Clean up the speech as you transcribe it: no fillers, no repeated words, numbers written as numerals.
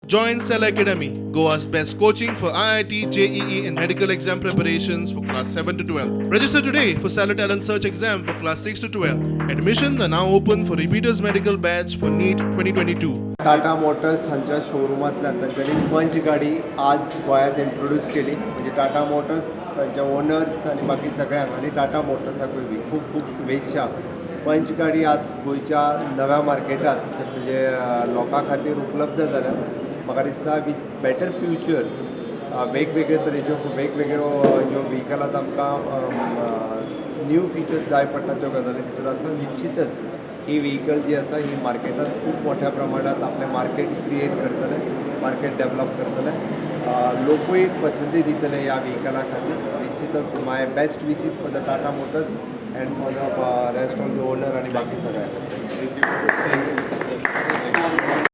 Join Cell Academy, Goa's best coaching for IIT, JEE, and medical exam preparations for class 7 to 12. Register today for Stellar Talent Search exam for class 6 to 12. Admissions are now open for repeaters medical batch for NEET 2022. Tata Motors हांच्या शोरुमांतल्यान तांच्यांनी पंच गाडी आज गोंयांत introduce केली. म्हणजे Tata Motors, तांच्या owners आनी बाकी सगळ्यांक आनी टाटा मोटर्साकूय बी खूब खूब शुभेच्छा. पंच गाडी आज गोंयच्या नव्या मार्केटात, म्हणजे लोकां खातीर उपलब्ध जाल्या. म्हाका दिसता विथ बेटर फिचर्स, वेगवेगळे तरेच्यो वेगवेगळ्यो ज्यो व्हिकलांत आमकां न्यू फिचर्स जाय पडटा, त्यो गजाली तितून आसा. निश्चितच ही व्हिकल जी आसा, ही मार्केटात खूब मोठ्या प्रमाणात आपलें मार्केट क्रिएट करतले, मार्केट डेवलप करतले, लोकूय पसंती दितले ह्या व्हिकला खातीर. निश्चितच my best wishes for the Tata Motors and for the rest of the owner आनी बाकी सगळ्या. Thank you.